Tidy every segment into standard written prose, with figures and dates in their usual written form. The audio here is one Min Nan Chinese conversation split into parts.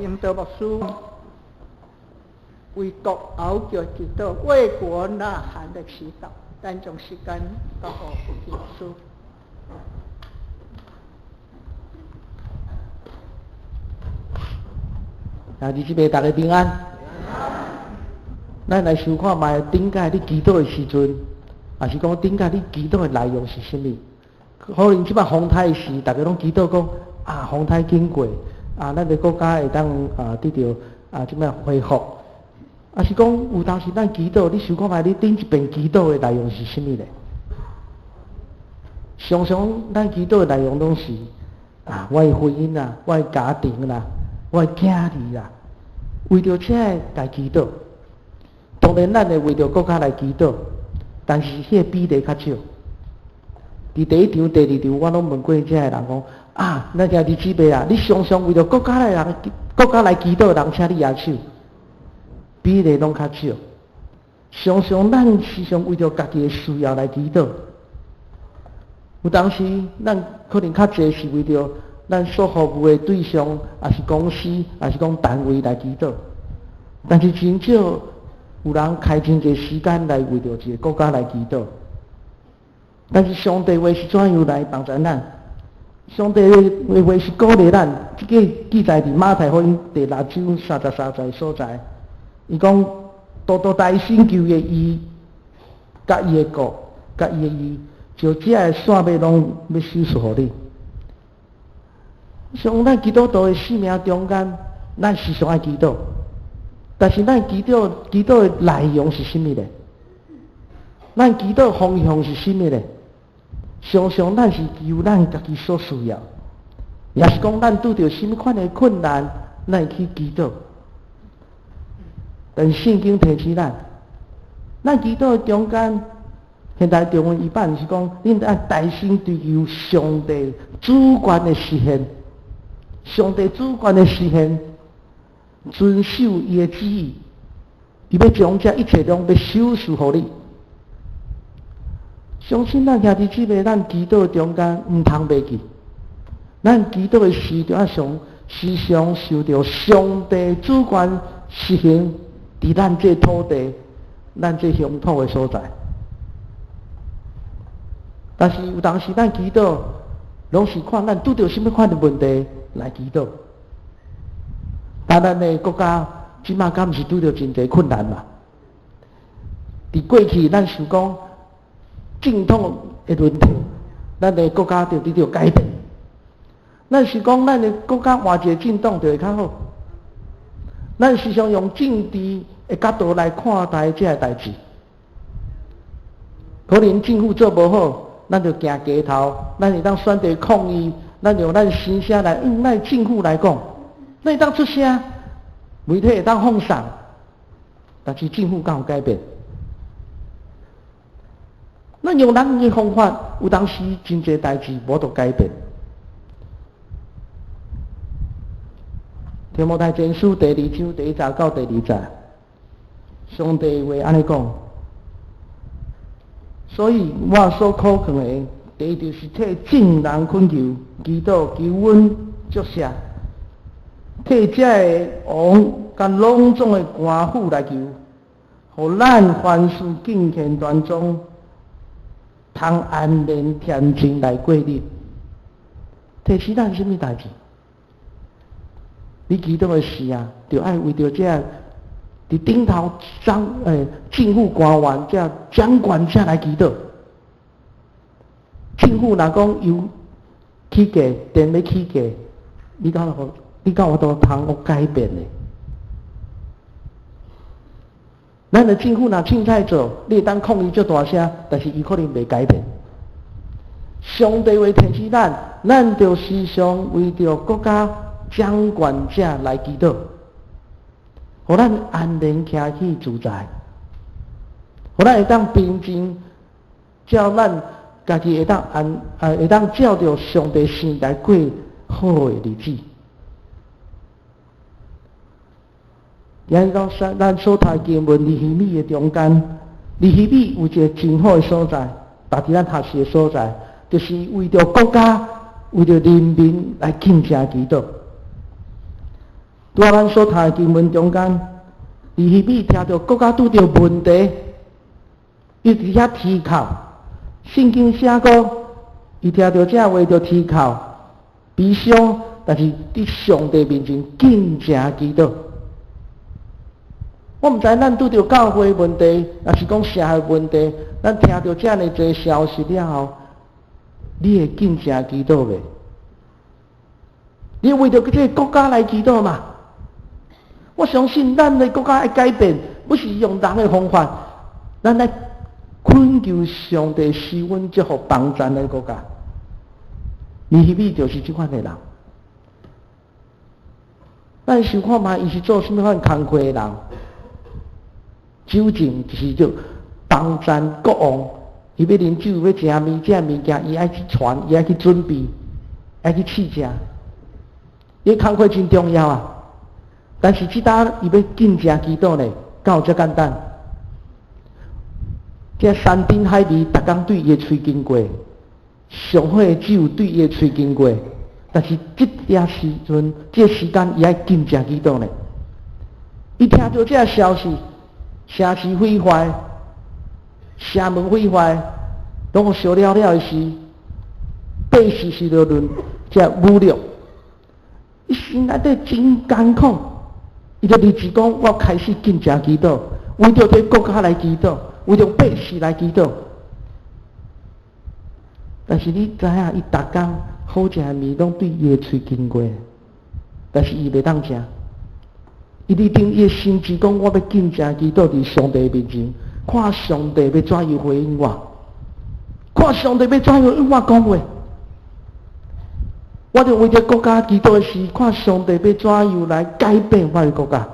楊道牧師為國哀叫祈禱，為國吶喊的祈禱。咱將時間交予牧師。兄弟姊妹，大家平安。咱來想看覓，頂擺你祈禱的時陣，抑是講頂擺你祈禱的內容是啥物？可能這擺風颱的時，大家攏祈禱講啊，風颱緊過，啊，咱的國家會當啊得著啊這擺恢復。抑是講有當時咱祈禱，你想看覓，你頂一遍祈禱的內容是啥物咧？常常咱祈禱的內容攏是啊，我的婚姻啦，我的家庭啦，我的囝兒啦，為著這个來祈禱。當然，咱會為著國家來祈禱，但是彼个比例較少。佇第一場、第二場，我攏問過遮个人講：啊，咱兄弟姊妹啊，你常常為著國家的人、國家來祈禱的人，請你舉手，比例攏較少。常常咱時常為著家己的需要來祈禱，有當時咱可能較濟是為著咱所服務的對象，抑是公司，抑是講單位來祈禱，但是真少有人開真濟時間來為著一個國家來祈禱。但是上帝話是怎樣來幫助咱？上帝的話是鼓勵咱。這個記載佇馬太福音第六章三十三節所在。伊講：多多大心求的義，佮伊的國，佮伊的義，就這个煞欲攏欲賞賜予你。像咱基督徒的生命中間，咱時常愛祈禱，但是咱祈禱祈禱的內容是啥物咧？咱祈禱方向是啥物咧？常常咱是求咱家己所需要，抑是講咱拄著啥物款的困難，咱會去祈禱。但是聖經提醒咱，咱祈禱的中間，現代中文譯版是講，恁愛大聲追求上帝主權的實現，上帝主權的實現，遵守伊的旨意，伊欲將這一切攏欲賞賜予你。相信咱兄弟姊妹，咱祈禱中間毋通袂記，咱祈禱的時著愛常時常受著上帝主權實行佇咱這土地、咱這鄉土的所在。但是有當時咱祈禱，攏是看咱拄著啥物款的問題來祈禱。但咱的國家這馬敢毋是拄著真濟困難嘛？佇過去，咱想講政黨的輪替，咱的國家就得著改變。咱是講咱的國家換一個政黨就會較好。咱時常用政治的角度來看待這个代誌。可能政府做無好，咱就行街頭，咱會當選擇抗議，咱用咱心聲來向咱政府來講，咱會當出聲，媒體會當放送，但是政府敢有改變？咱用人的方法，有當時真濟代誌無法度改變。提摩太前書第二章第一節到第二節，上帝話按呢講，所以我所苦勸的，第一就是替眾人懇求、祈禱、求恩、祝赦，替這个王佮攏總的官府來求，予咱凡事敬虔端莊，通安然恬靜來過日。提醒咱啥物代誌？你祈禱的時啊，著愛為著這佇頂頭長政府官員、這掌權者來祈禱。政府若講油起價，電欲起價，你敢有？你敢有法度通閣改變的？咱的政府若凊彩做，你會當抗議足大聲，但是伊可能袂改變。上帝話提醒咱，咱著時常為著國家掌權者來祈禱，予咱安然徛起自在，予咱會當平靜，照咱家己會當安，會當照著上帝心來過好的日子。今日講咱所讀經文尼希米的中間，尼希米有一個真好的所在，也佇咱學習的所在，就是為著國家、為著人民來敬虔祈禱。拄仔咱所讀的經文中間，尼希米聽著國家拄著問題，伊佇遐啼哭。聖經寫講，伊聽著這話就啼哭，悲傷，但是佇上帝面前禁食祈禱。我毋知咱拄著教會問題，抑是講社會問題，咱聽著遮爾濟消息了後，你會禁食祈禱袂？你會為著這个國家來祈禱嗎？我相信咱的國家愛改變，不是用人的方法，咱來懇求上帝施阮祝福幫助咱的國家。尼希米就是這款的人。咱想看覓，伊是做啥物款工課的人？酒政就是做幫贊國王，伊欲啉酒，欲食物，這物件伊愛去傳，伊愛去準備，愛去試食。伊工課真重要啊！但是這搭伊欲禁食祈禱呢，敢有遮簡單？這山珍海味，逐工對伊的喙經過，上好的酒對伊的喙經過，但是這段時陣，這個時間伊愛禁食祈禱呢。伊聽著這個消息，城市毀壞，城門毀壞，攏予燒了了的時，百姓受著論這侮辱，伊心內底真艱苦。伊就立志講：我開始禁食祈禱，為著這國家來祈禱，為著百姓來祈禱。但是你知影，伊逐工好食的物攏對伊的喙經過，但是伊袂當食。伊立定伊的心志講：我欲禁食祈禱佇上帝面前，看上帝欲怎樣回應我，看上帝欲怎樣向我講話。我就為著國家祈禱的時，看上帝欲怎樣來改變我的國家。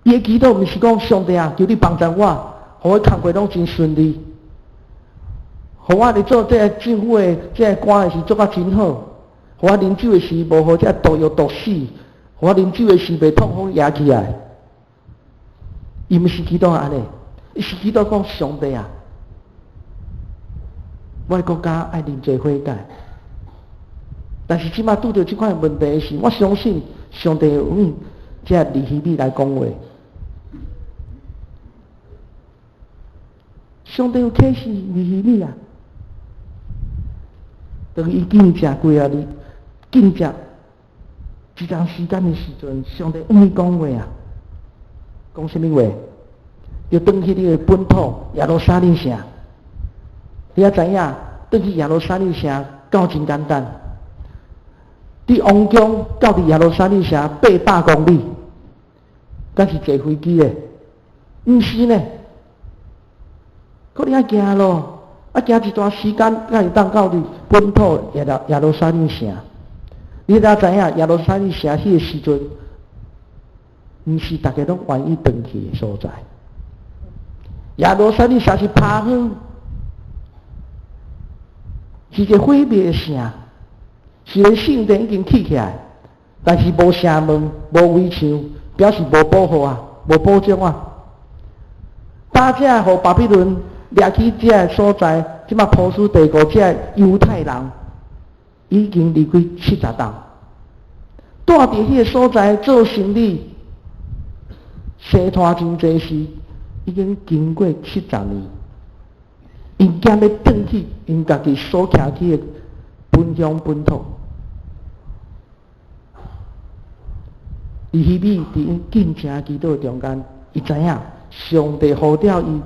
伊的祈禱毋是講上帝啊，求你幫助我，予我工課攏真順利，予我佇做這个政府的這个官的時做甲真好，予我啉酒的時無予這毒藥毒死，予我啉酒的時袂痛風壓起來。伊毋是祈禱按呢，伊是祈禱講上帝啊，我的國家愛認罪悔改。但是這馬拄著這款問題時，我相信上帝會用這尼希米來講話。上帝有啟示尼希米啊，當伊禁食幾仔日，禁食一段時間的時陣，上帝向伊講話啊，講啥物話？就轉去你的本土耶路撒冷城。你也知影，轉去耶路撒冷城，敢有真簡單？佇王宮到佇耶路撒冷城800公里，敢是坐飛機的？毋是呢，可能愛行路，啊行一段時間，才會當到佇本土耶路撒冷城。你哪知影耶路撒冷城彼個時陣，毋是逐家攏願意轉去的所在。耶路撒冷城是拋荒，是一個毀滅的城。雖然聖殿已經起起來，但是無城門、無圍牆，表示無保護啊，無保障啊。打這予巴比倫掠去這个所在，這馬波斯帝國這个猶太人已經離開70冬，住佇彼个所在做生理，生湠真濟時，已經經過70年，𪜶驚欲轉去𪜶家己所徛起的本鄉本土。尼希米佇𪜶禁食祈禱中間，伊知影上帝呼召伊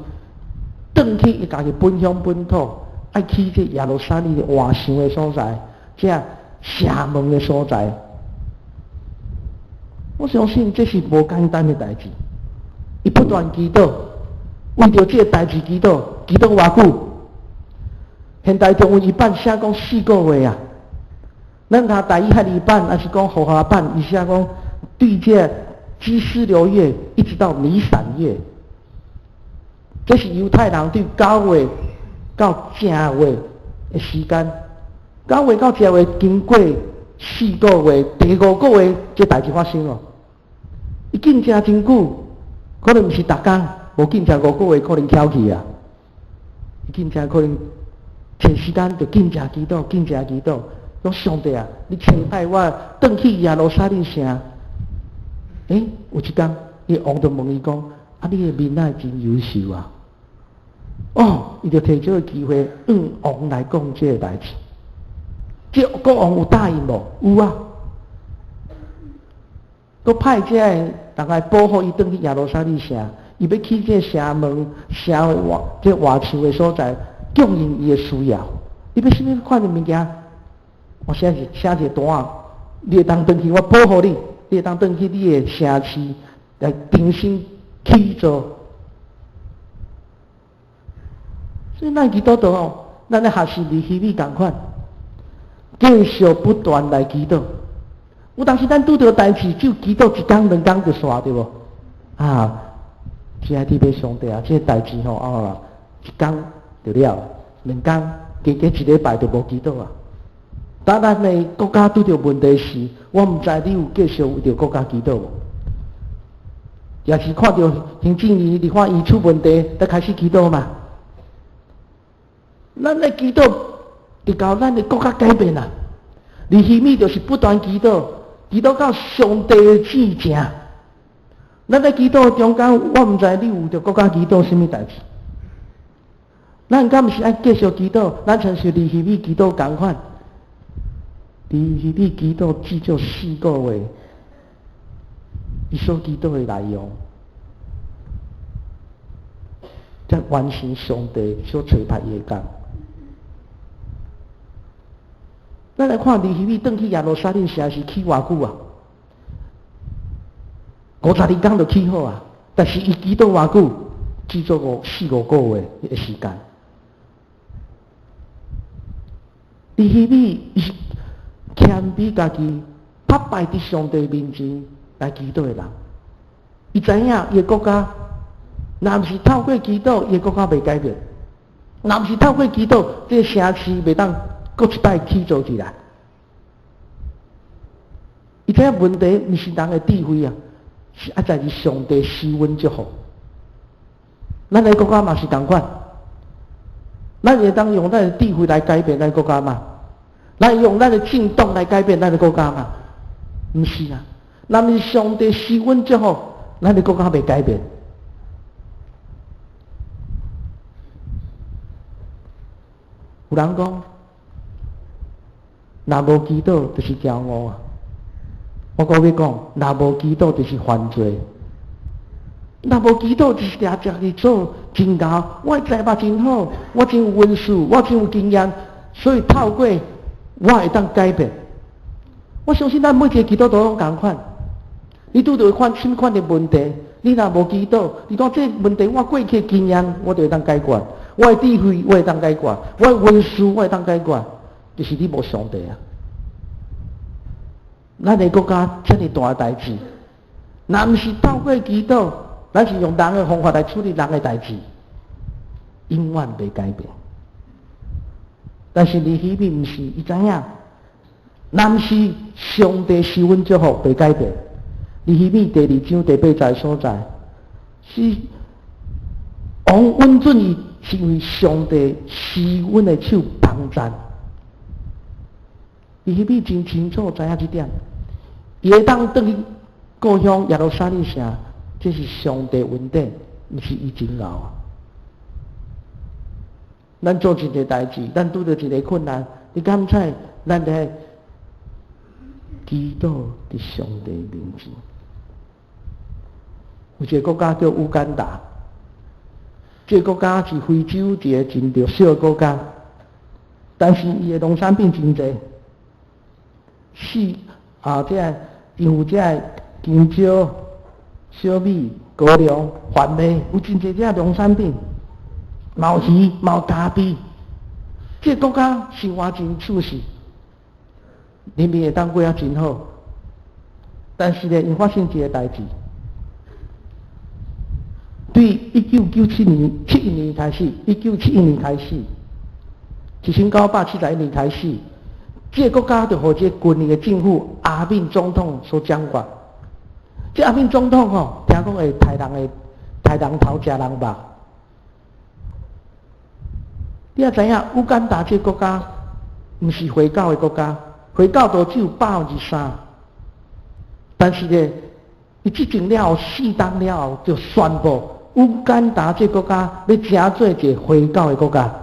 轉去伊家己本鄉本土，愛去這耶路撒冷的外牆的所在，這城門的所在。我相信這是無簡單的代誌。伊不斷祈禱，為著這个代誌祈禱，祈禱偌久？現代中文譯版寫講4個月啊，咱讀台語漢語版，抑是講福華版，伊寫講對這基斯流月一直到尼散月，這是猶太人對9月到正月的時間。9月到正月經過四個月，第五個月這代誌發生哦。伊禁食真久，可能毋是逐工，無禁食5個月可能翹去啊。伊禁食可能。找時間就禁食祈禱，禁食祈禱，講上帝啊，你差派我轉去耶路撒冷城。有一工，伊王就問伊講：啊，你的面哪會真優秀啊？哦，伊就提這個機會，向王來講這個代誌。這國王有答應無？有啊。閣派這個人來保護伊轉去耶路撒冷城，伊欲去這個城門、城外這外牆的所在，供應伊的需要。你欲啥物款的物件？我寫一寫一個單，你會當轉去，我保護你，你會當轉去你的城市來重新起造。所以咱基督徒吼，咱咧學習尼希米仝款，繼續不斷來祈禱。有當時咱拄著代誌，就祈禱一工兩工就煞對無？啊，親愛的弟上帝啊，這個代誌吼啊，一工就了，兩工加加一禮拜就無祈禱啊。當咱的國家拄著問題時，我毋知你有繼續為著國家祈禱無？也是看著行政院、立法院出問題，才開始祈禱嘛？咱咧祈禱，直到咱的國家改變啊！尼希米就是不斷祈禱，祈禱到上帝的旨正。咱咧祈禱中間，我毋知你有為著國家祈禱啥物代誌。咱敢毋是愛繼續祈禱？咱親像尼希米祈禱仝款，尼希米祈禱至少4個月，伊所祈禱的內容，才完成上帝所差派伊的工。咱來看尼希米轉去耶路撒冷城是起偌久啊？52工就起好啊！但是伊祈禱偌久？至少五四五個月的時間。尼希米伊是謙卑家己，拍敗佇上帝面前來祈禱的人。伊知影伊的國家，若毋是透過祈禱，伊的國家袂改變；若毋是透過祈禱，這個城市袂當閣一擺起造起來。伊知影問題毋是人的智慧啊，是愛在於上帝施阮祝福。咱的國家嘛是仝款，咱會當用咱的智慧來改變咱的國家嗎？咱用咱的政黨來改變咱的國家嗎？毋是啊，若毋是上帝施阮祝福，咱的國家袂改變。有人講，若無祈禱就是驕傲啊！我閣欲講，若無祈禱就是犯罪。若無祈禱就是定定去做真𠢕，我的才捌真好，我真有文思，我真有經驗，所以透過我會當改變。我相信咱每一個基督徒攏仝款，你拄著款啥物款的問題，你若無祈禱，你講這個問題我過去的經驗，我就會當解決；我的智慧，我會當解決；我的文思，我會當解決。就是你無上帝啊！咱的國家遮爾大的代誌，若毋是透過祈禱，咱是用人的方法來處理人的代誌，永遠袂改變。但是尼希米毋是，伊知影，若毋是上帝施阮祝福袂改變。尼希米第二章第八節所在，是王允准伊，是因為上帝施阮的手幫贊。尼希米真清楚知影這點，伊會當轉去故鄉耶路撒冷城，這是上帝恩典，毋是伊真𠢕啊。咱做一個代誌，咱拄著一個困難，你敢知？咱咧祈禱佇上帝面前。有一個國家叫烏干達，這個國家是非洲一個真弱小的國家，但是伊的農產品真濟。是啊，這個因有這個香蕉、小米、高粱、番麥，有真濟這農產品，嘛有魚，嘛有咖啡。這個國家生活真舒適，人民會當過得真好。但是呢，𪜶發生一個代誌，對1997年71年開始，1971年開始，1971年開始。這個國家就予這個軍的政府阿敏總統所掌管。這阿敏總統吼，聽講會刣人的，刣人頭食人肉。你也知影，烏干達這個國家毋是回教的國家，回教徒只有3%，但是咧，伊執政了後4冬了後，就宣布烏干達這個國家欲成做一个回教的國家。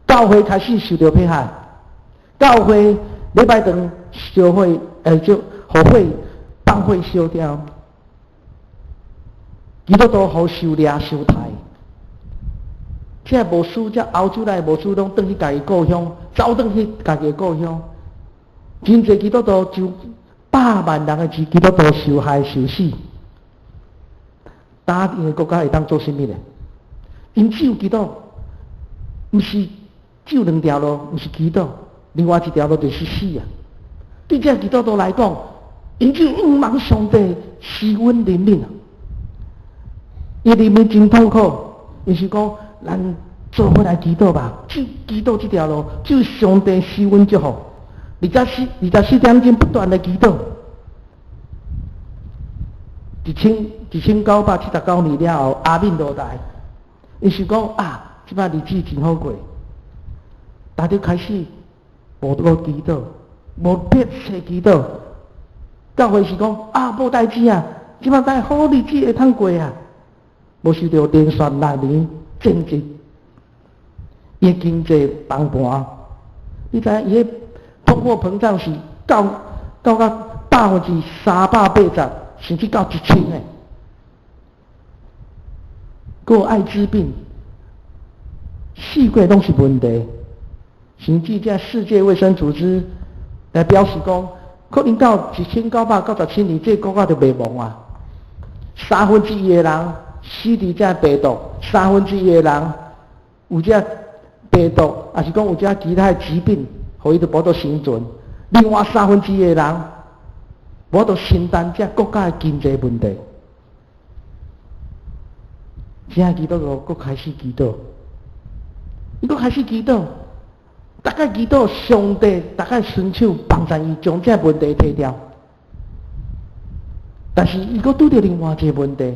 教會開始受著迫害，教會禮拜堂燒火，就予火放火燒掉，基督徒予受掠受刣。這牧師，這歐洲來的牧師，攏轉去家己故鄉，走轉去家己的故鄉。真濟基督徒就百萬人的基督徒受害受死。當𪜶的國家會當做啥物咧？𪜶只有祈禱，毋是只有兩條路，毋是祈禱，另外一條路就是死啊！對這基督徒來講，𪜶只有仰望上帝施阮憐憫啊！伊人民真痛苦，伊是講咱做伙來祈禱吧，就祈禱這條路，就上帝施阮祝福。24點鐘不斷的祈禱。1979年了後，阿敏落台，伊是講啊，這擺日子真好過，大家開始無閣祈禱，無迫切祈禱。教會是講啊，無代誌啊，這擺帶好日子會通過啊，無想著連續6年戰爭，伊經濟崩盤，你知影伊彼通貨膨脹是到380，甚至到1000个。閣有愛滋病，四界攏是問題，甚至這世界衛生組織來表示講，可能到1997年，這個國家就滅亡啊！1/3的人死佇這病毒，1/3的人有這病毒，抑是講有這其他的疾病，予伊都無法度生存。另外1/3的人無法度承擔這國家的經濟問題。這基督徒閣開始祈禱，伊閣開始祈禱，逐擺祈禱上帝，逐擺伸手幫助伊將這問題提掉。但是伊閣拄著另外一個問題，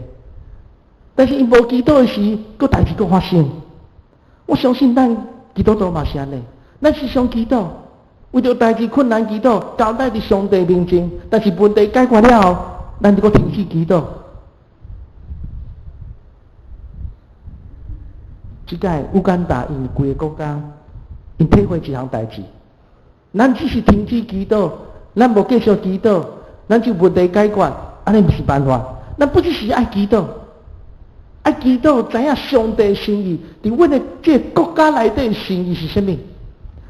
但是伊無祈禱的時，閣代誌閣發生。我相信咱基督徒嘛是按呢，咱時常祈禱，為著代誌困難祈禱，交代佇上帝面前。但是問題解決了後，咱就閣停止祈禱。這擺烏干達𪜶規个國家，𪜶體會一項代誌。咱只是停止祈禱，咱無繼續祈禱，咱就問題解決，按呢毋是辦法。咱不只是愛祈禱，愛祈禱知影上帝心意，佇阮的這個國家內底心意是啥物？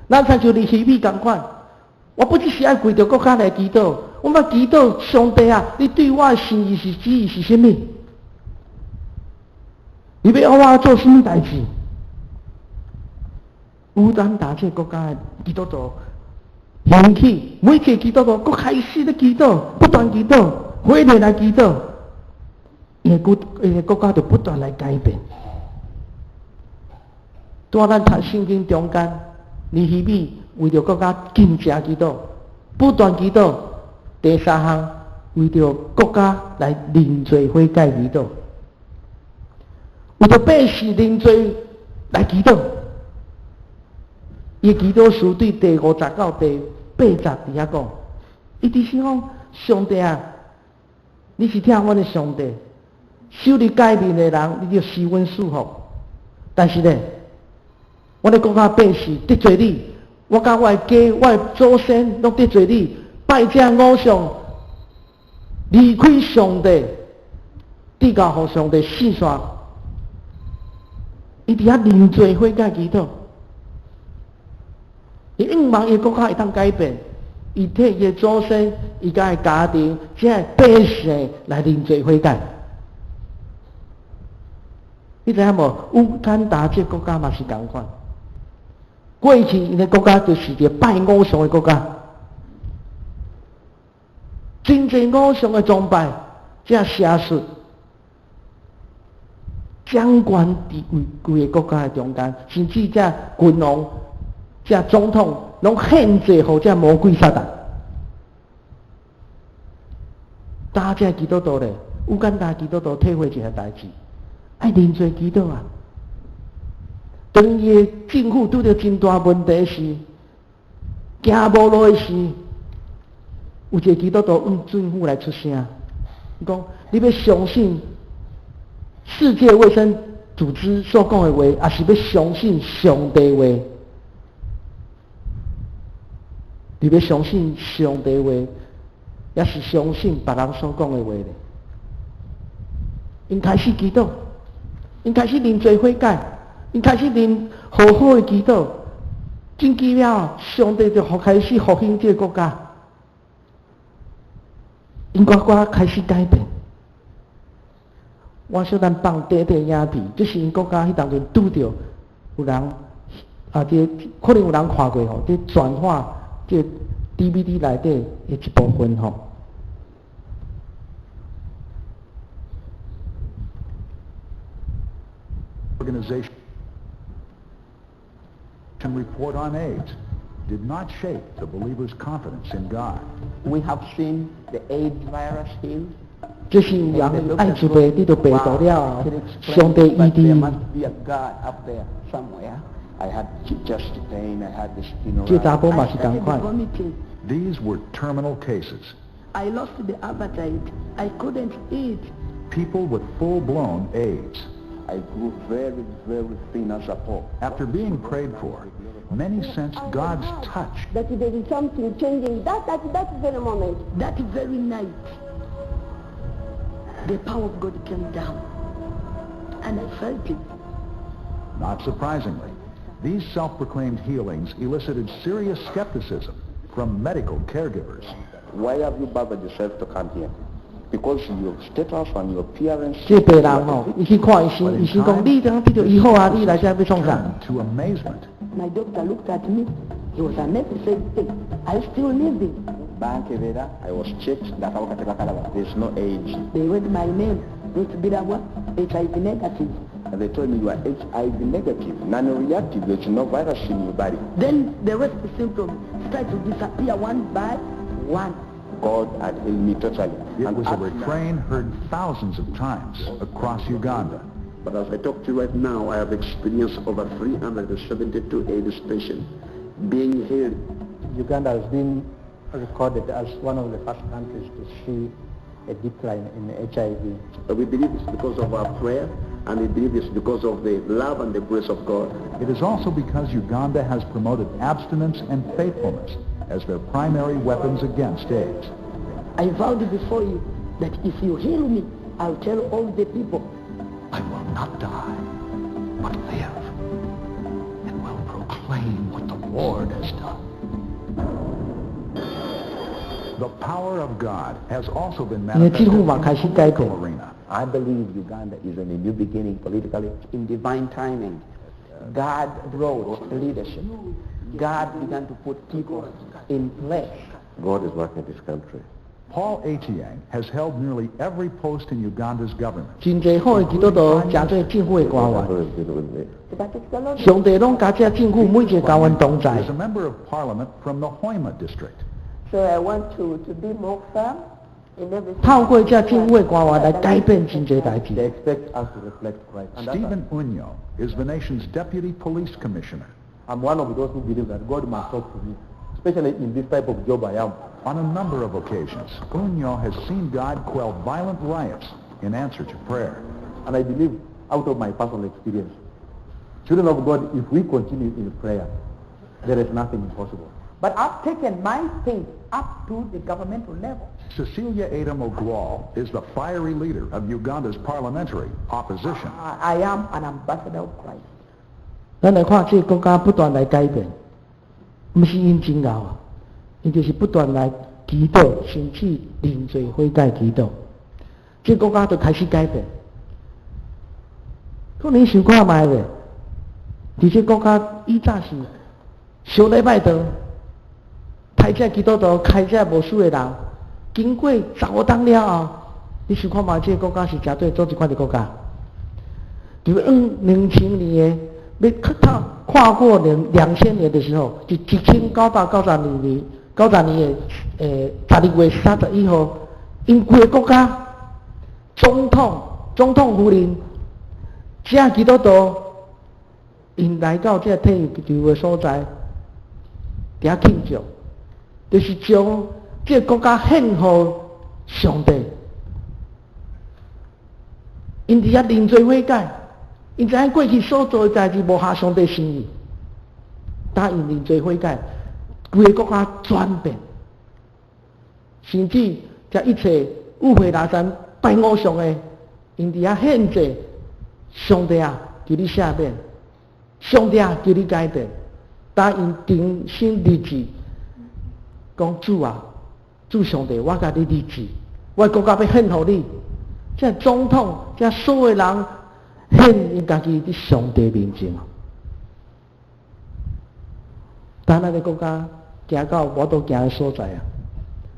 咱親像尼希米仝款，我不只是愛為著國家來祈禱，我嘛祈禱上帝啊，你對我的心意是旨意是啥物？你欲予我做啥物代誌？烏干達這個國家的基督徒興起，每一個基督徒閣開始咧祈禱，不斷祈禱，火熱來祈禱，𪜶的國家就不斷來改變。拄仔咱讀聖經中間，尼希米為著國家禁食祈禱，不斷祈禱。第三項，為著國家來認罪悔改祈禱。為著百姓認罪來祈禱，伊祈禱書對第5節到第8節佇遐講，伊就是講上帝啊，你是疼阮的上帝，守你誡命的人，你就施阮賜福。但是呢，阮的國家百姓得罪你，我佮我的家、我的祖先攏得罪你，拜這偶像，離開上帝，直到予上帝四散。伊佇遐認罪悔改祈禱，伊仰望伊國家會當改變，伊替伊的祖先、伊家的家庭，這百姓來認罪悔改。你知影無？烏干達這國家嘛是仝款，過去𪜶的國家就是一個拜偶像的國家，真濟偶像的崇拜，這邪術。掌權佇規個國家的中間，甚至這君王、這總統，攏獻祭予這魔鬼撒旦。今這基督徒咧，烏干達基督徒體會一項代誌，愛認罪祈禱啊！當伊的政府拄著真大問題時，行無路的時，有一個基督徒向政府來出聲，伊講：你欲相信世界衛生組織所講的話，抑是欲相信上帝話？你欲相信上帝話，抑是相信別人所講的話咧？𪜶開始祈禱，𪜶開始認罪悔改，𪜶開始認好好的祈禱，真奇妙！上帝就開始復興這個國家，𪜶國家開始改變。我小等放短短影片，這是𪜶國家彼當陣拄著有人啊，這可能有人看過吼，這轉化這 DVD 內底的一部分吼。 Organization report on AIDS did not shake the believers' confidence in God. We have seen the AIDS virus healed. 這是有人愛滋病得著病毒了後，上帝醫治。 I had chest pain, I had this funeral. 這查某嘛是仝款。 These were terminal cases. I lost the appetite. I couldn't eat. People with full-blown AIDS. I grew very, very thin as a pole. After being prayed for, many sensed God's touch. That there is something changing that at that very moment. That very night, the power of God came down, and I felt it. Not surprisingly, these self-proclaimed healings elicited serious skepticism from medical caregivers. Why have you bothered yourself to come here? Because your status and your appearance. 這個病人吼，伊去看醫生，醫生講你怎得著醫好啊？你來這欲創啥？To amazement. My doctor looked at me. He was amazed. He said, "Hey, are you still living?" Bankebera, I was checked. There's no AIDS. They read my name, Ruth Birabwa, HIV negative. And they told me you are HIV negative, non-reactive, there's no virus in your body. Then the rest of the symptoms start to disappear one by one. God had healed me totally. It was a refrain heard thousands of times across Uganda. But as I talk to you right now, I have experienced over 372 AIDS patients being healed. Uganda has been recorded as one of the first countries to see a decline in HIV. But we believe it's because of our prayer, and we believe it's because of the love and the grace of God. It is also because Uganda has promoted abstinence and faithfulness as their primary weapons against AIDS. I vowed before you that if you heal me, I'll tell all the people. I will not die, but live, and will proclaim what the Lord has done. The power of God has also been 你的 manifested 政府 in 嘛 the 開始改變 political arena. I believe Uganda is in a new beginning politically. In divine timing, God brought leadership. God began to put people in place. God is working in this country. Paul Etienne has held nearly every post in Uganda's government. 真濟好的基督徒，成做政府的官員。 God has been with me. 上帝攏佮這政府每一個官員同在 Is a member of parliament from the Hoima district. So I want to be more firm in everything. 透過這政府的官員來改變真濟代誌。 They expect us to reflect Christ. And that's Stephen Unyo is the nation's deputy police commissioner. I'm one of those who believe that God must talk to me, especially in this type of job I am. On a number of occasions, Unyo has seen God quell violent riots in answer to prayer. And I believe out of my personal experience, children of God, if we continue in prayer, there is nothing impossible. But I've taken my state up to the governmental level. Cecilia Adam Ogwal is the fiery leader of Uganda's parliamentary opposition. I am an ambassador of Christ. 咱來看這個國家不斷來改變，毋是𪜶真𠢕啊，𪜶就是不斷來祈禱，甚至認罪悔改祈禱，這個國家就開始改變。可能想看覓咧？佇這國家以早是小禮拜堂，刣這基督徒、開這牧師的人，經過15冬了後，你想看覓這個國家是誠做做這款的國家？就2000年的，欲跨過2000年的時候，就1992年，92年的12月31號，𪜶規个國家總統、總統夫人，這基督徒，𪜶來到這體育場的所在，佇遐慶祝。就是將這个國家獻予上帝。𪜶佇遐認罪悔改，𪜶知影過去所做的代誌無合上帝心意，但𪜶認罪悔改，規个國家轉變，甚至這一切誤會拿山拜偶像的，𪜶佇遐獻祭，上帝啊，求你赦免，上帝啊，求你改變，但𪜶重新立志，講主啊，主上帝，我共你立志，我的國家欲獻予你。這總統，這所有人獻𪜶家己佇上帝面前。但咱的國家行到無法度行的所在啊！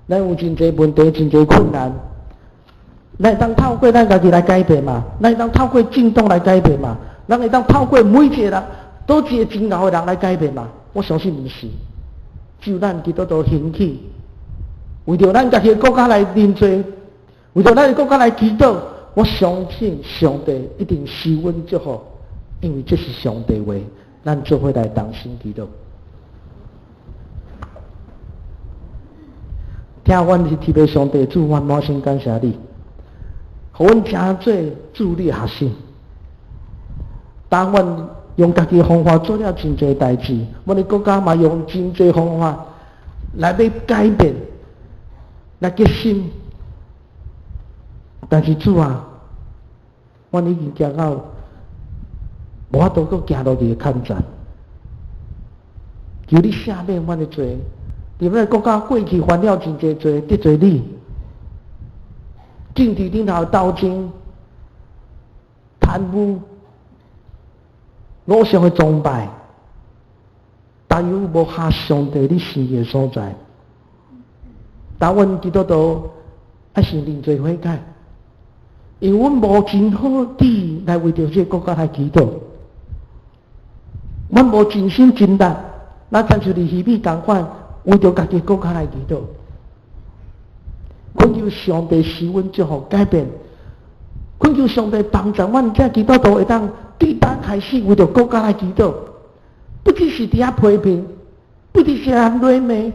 咱有真濟問題，真濟困難。咱會當透過咱家己來改變嘛？咱會當透過政黨來改變嘛？咱會當透過每一個人，佗一个真𠢕的人來改變嘛？我相信毋是。只有咱基督徒興起，為著咱家己的國家來認罪。為著咱的國家來祈禱，我相信上帝一定賜阮祝福，因為這是上帝話，咱做伙來同心祈禱。聽阮是天父上帝主，阮滿心感謝你，予阮成做主你的學生。當阮用家己的方法做了真濟代誌，阮的國家嘛用真濟方法來欲改變，來革新。但是主啊，阮已經行到無法度閣行落去的坎站，求你赦免阮的罪。佇咱國家過去犯了真濟罪，得罪你，政治頂頭鬥爭、貪污、偶像的崇拜，但有無合上帝你心意的所在。但阮基督徒愛先認罪悔改。因為阮無真好志來為著這个國家來祈禱，阮無盡心盡力，咱親像佇希米仝款，為著家己國家來祈禱，懇求上帝賜阮祝福改變，懇求上帝幫助阮這基督徒會當對今開始為著國家來祈禱，不只是佇遐批評，不只是遐罵罵，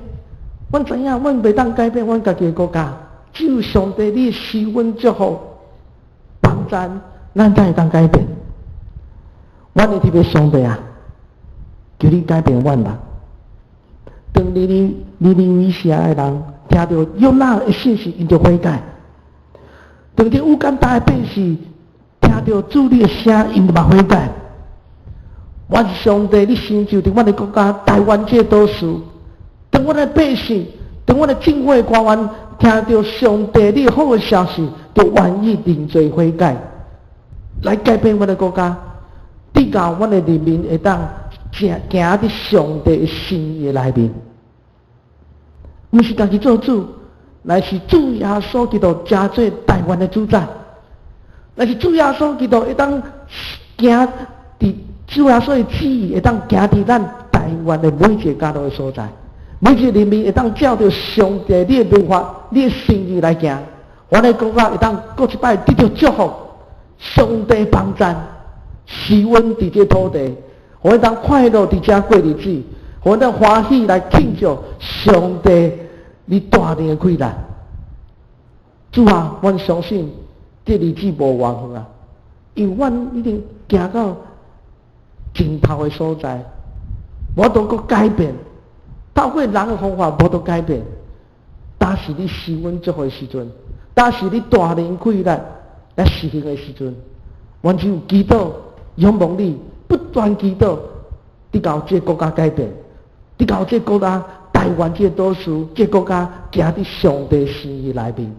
阮知影阮袂當改變阮家己的國家，只有上帝你賜阮祝福。幫助咱才會當改變。阮的天父上帝啊，求你改變阮吧。當尼尼微城的人聽著約拿的信息，𪜶就悔改；當這烏干達的百姓聽著主你的聲，𪜶嘛悔改。願上帝，你成就佇阮的國家台灣這個島嶼，當阮的百姓，當阮的政府的官員聽著上帝你好的消息，就願意認罪悔改，來改變阮的國家，直到阮的人民會當行行佇上帝的心意內面，毋是家己做主，乃是主耶穌基督成做台灣的主宰，乃是主耶穌基督會當行佇主耶穌的旨意會當行佇咱台灣的每一個角落的所在，每一個人民會當照著上帝你的律法、你的心意來行，阮的國家會當閣一擺得著祝福，上帝幫贊，賜阮佇這土地，予阮當快樂佇遮過日子，予阮當歡喜來慶祝上帝你大能的氣力。主啊，阮相信這日子無偌遠啊，因為阮已經行到盡頭的所在，無法度閣改變，透過人的方法無法度改變。但是你賜阮祝福的時陣，但是你大能氣力來實行的時陣，阮只有祈禱、仰望你，不斷祈禱，直到這個國家改變，直到這個國家台灣這個島嶼，這個國家行佇上帝心意內面。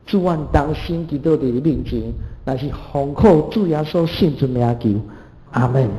主，阮同心祈禱佇你面前，乃是奉靠主耶穌聖尊名求，阿門。